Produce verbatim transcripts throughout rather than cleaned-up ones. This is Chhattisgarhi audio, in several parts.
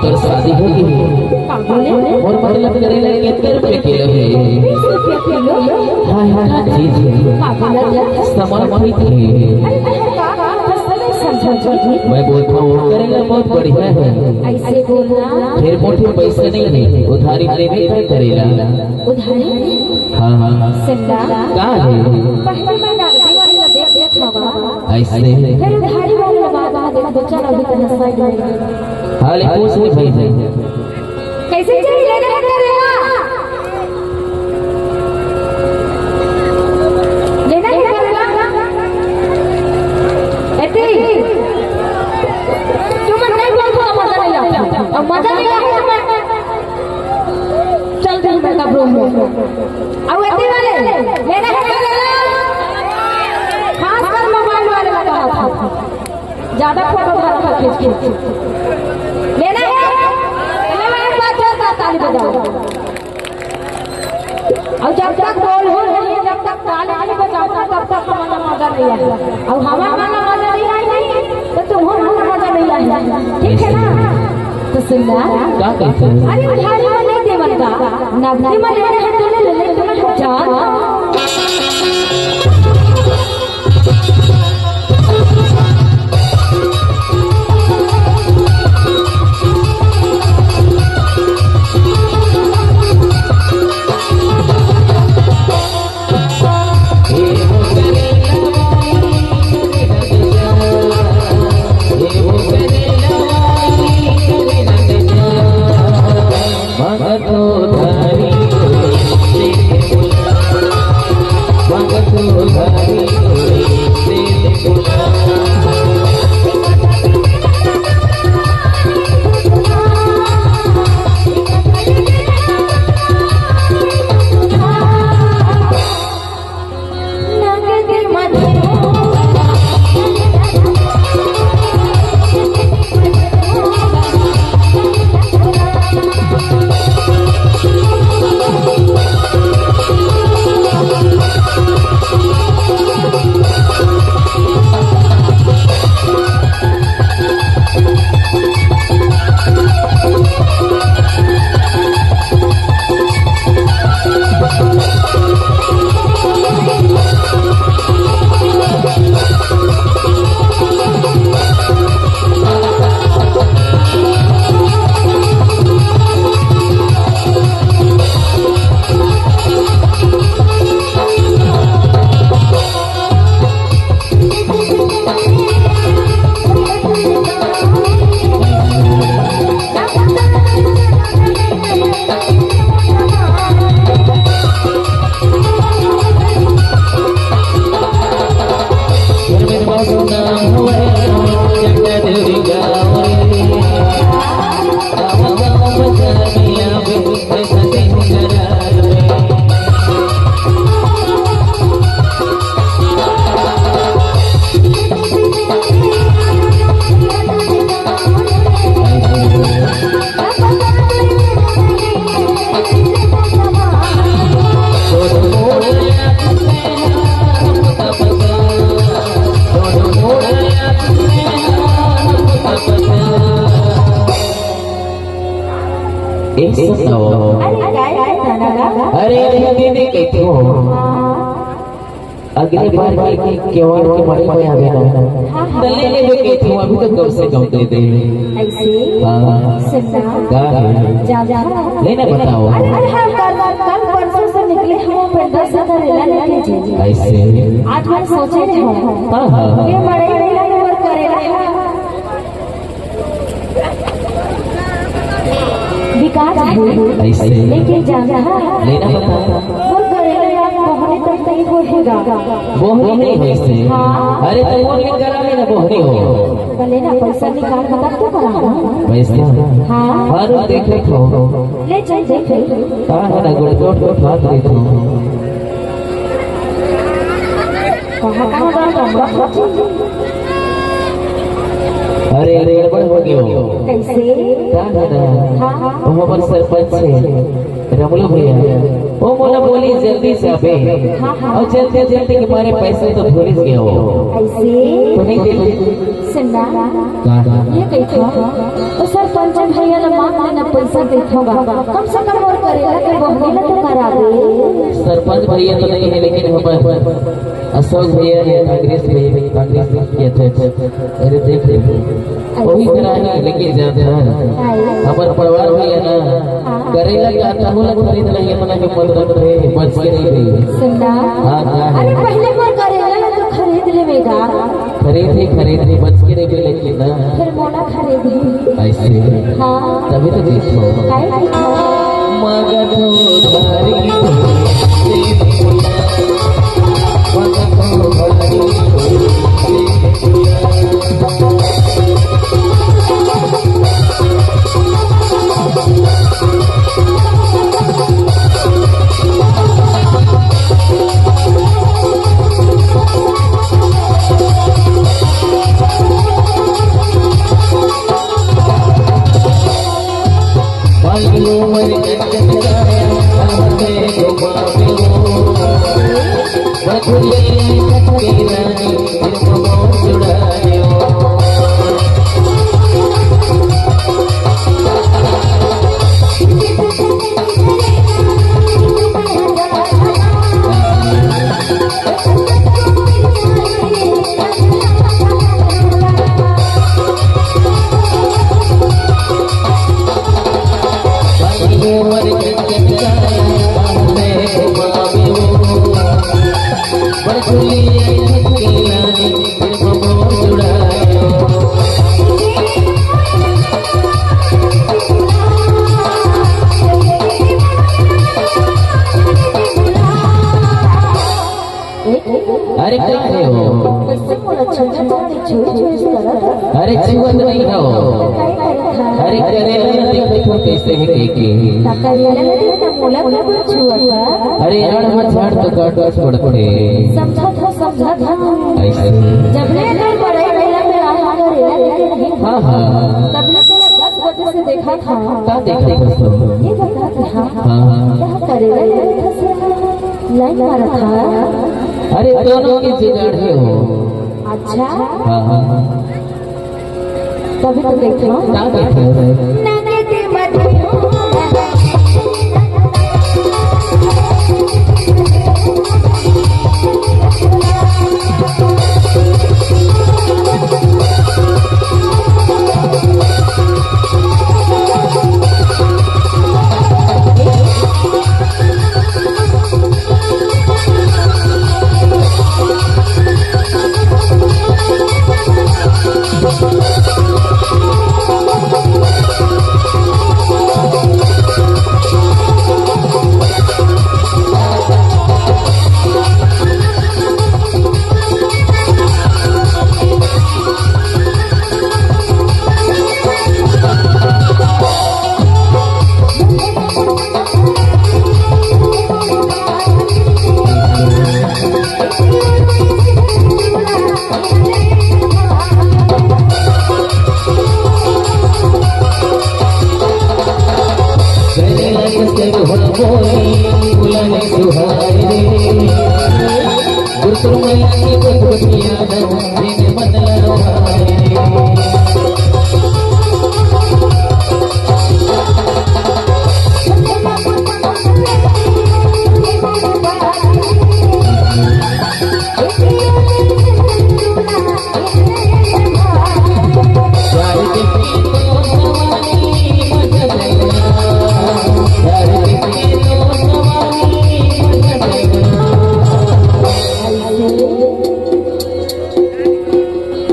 तोर शादी हो गे हे। का बोले? मोर मतलब करेला कतेक रुपया किलो हे? बीस रुपया किलो। हाँ, हाँ, हाँ, जी, जी। का बोले? सामान ठीक हे। अरे, मैं का, का, का, समझ, समझ, समझ। मैं बोलत हँव, करेला बहुत बढ़िया हे। अइसे बोलना। फेर मोर करा पैसा नइ हे, उधारी लेबे का करेला। उधारी? हाँ, हाँ। सुन ना। का हे? पहले मैं नगदी वाले ला देख लेथँव। अइसे? फेर उधारी वाले ला बाद में देख, दो चार अभी तो नशा ही है। हाँ, ले पूछ ले भाई, भाई। कइसे चाहिए? लेना हे करेला? लेना हे करेला? एती? तुमन नइ बोलथव, मजा नइ आय। अब मजा नइ आय, तुमन चल दे makeup room में। अउ एती वाले, लेना हे करेला? खासकर mobile वाले ला कहत हँव। ज्यादा photo धरत हव खींच खींच। लेना हे? लेना हे, एक बार जोरदार ताली बजाओ। अउ जब तक ढोल हो रही है, जब तक ताली नइ बजाबो, तब तक हमन ला मजा नइ आही। अउ हमन ला मजा नइ आही, त तुमन ला मजा नइ आही। ठीक हे ना? त सुन ना। का कहिथस? अरे, उधारी म नइ देवन का? नगदी म लेना हे त ले ले, नइ त मैं जा। एक सुनो। अरे, काय, काय, काय, काय? अरे, अरे, दीदी, कैसे हो? हाँ। अगले बार के, के केवाड़ के मड़ई में आबे ना। हाँ, हाँ। त ले लेबे कहिथँव, अभी तो कम से कम दे दे। अइसे? हाँ। सुन ना। का हे? जा, जा। ले ना बताओ। अरे, अरे, हाँ, कल, कल परसों से निकले हँव, पेंडा से करेला लेके जी। अइसे? आज मैं सोचे रहे हँव। हाँ, हाँ, हाँ। ये मड़ई में लगे बर करेला। विकास हे। अइसे? लेकिन जानथस? ले ना बता। मोर करेला यार, बोहनी तक नइ होय हे गा। बोहनी नइ होय हे? हाँ। अरे, त मोर ले करा ले ना बोहनी हो। त ले ना, पैसा निकाल, बता तो करा ना। पैसा? हाँ। हाँ, रुक, देख लेथँव। ले चल, देख ले। का हे ना, गोड़, गोड़, गोड़, हाथ देथँव। कहाँ, कहाँ बा कमरा? अरे, गड़बड़ हो गयो। कैसे? का है ना? हाँ, हाँ। वो हमर सरपंच है, रमलू भैया। वो मोला बोली, "जल्दी से आबे।" हाँ, हाँ। और जल्दी, जल्दी के मारे पैसे तो भूल गयो। ऐसे? तो नहीं दे। सुन ना, का? ये कहिथों, तो सरपंच भैया ला मांग लेना पैसा कहिथों गा। कम से कम मोर करेला के बहनी ला तो करा दे। सरपंच भैया तो नहीं है, लेकिन हमर अशोक भैया है, कांग्रेस भैया, कांग्रेस के अध्यक्ष। अरे देख ले, वही करा है, लेकिन जान था, हमर पड़वार भैया ना, करेला का तहूला खरीद नहीं, इतना हिम्मत रख रहे, बच के नहीं गई। सुन ना। हाँ, क्या है? अरे पहले मोर करेला ला तो खरीद लेवे गा। खरीदी, खरीदी, बच के नहीं मिलेगी ना। फिर मोला खरीदी। ऐसे। हाँ। तभी तो जीत लो। काहे जीत लो? मगध उधारी, मगध उधारी। अरे, का है हो? कैसे मोला छुए छुए करत? अरे, छुअत नहीं हो। अरे, करेला न देखत हो कैसे है के के। ता करेला न देखत मोला का छुअत? अरे, यार, मत झाड़ तो काट छोड़त है। समझत हो, समझत हो। ऐसे। जब ले कर बड़े मेला में आया करेला लेके नहीं। हाँ, हाँ। तब ले तोला दस बजे से देखा था। का देखा था सब? ये बता था। हाँ, हाँ। क्या करेला लेके था? लाइन मारा था। अरे, दोनों के जुगाड़ है वो। अच्छा। हाँ, हाँ। तभी तो देख रहा हूँ। क्या देख रहे हो?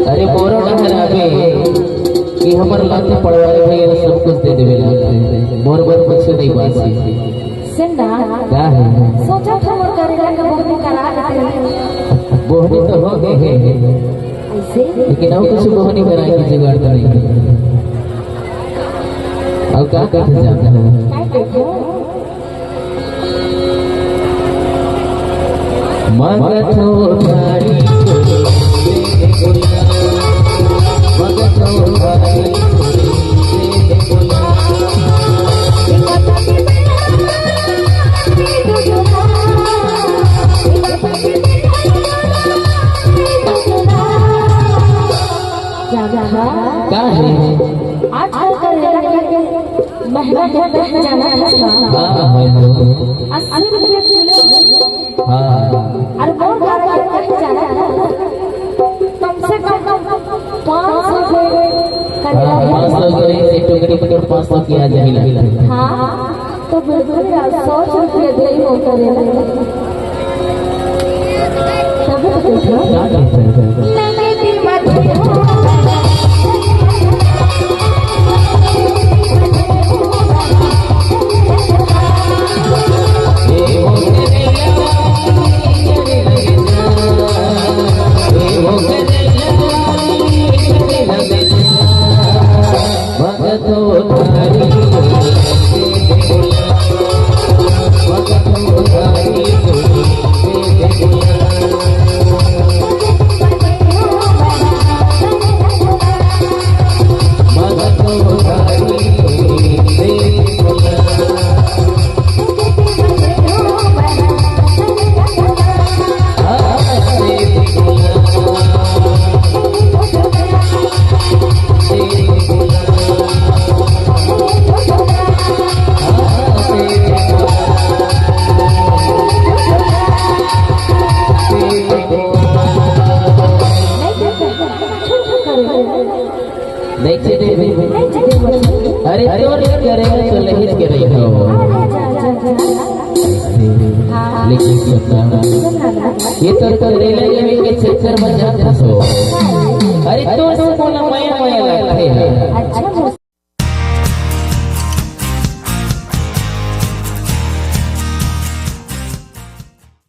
अरे मोरो डहर आबे कि हमर लाते पड़वारी भैया सब कुछ दे देवे लागथे। मोर बर कुछ नहीं बासी। सुन ना। का है? सोचा था मोर करेला के बोहनी करा देते। बोहनी तो हो गए है। ऐसे? लेकिन और कुछ बोहनी करा के जुगाड़ तो नहीं है। और का करते जाना है? काय देखो? मगध उधारी, मगध अस्सी रुपया किलो। हाँ। अरे, बहुत ज्यादा है, कहीं जाना है। कम से कम पाँच सौ के करीब। हाँ, पाँच सौ के, एक टोकरी पे पाँच सौ की आ जाएगी। हाँ, तो बिल्कुल यार, सौ रुपया दे ही होता है। तभी तो पूछ रहा हूँ। क्या कहते हैं? नहीं, नहीं, नहीं। अरे, तोर करे तो नहीं करे हो। लेकिन सुनना, ये तो, तो रेला लेवे के चक्कर में जात हस। अरे, तो, तो मोला मया, मया लगथे। अच्छा।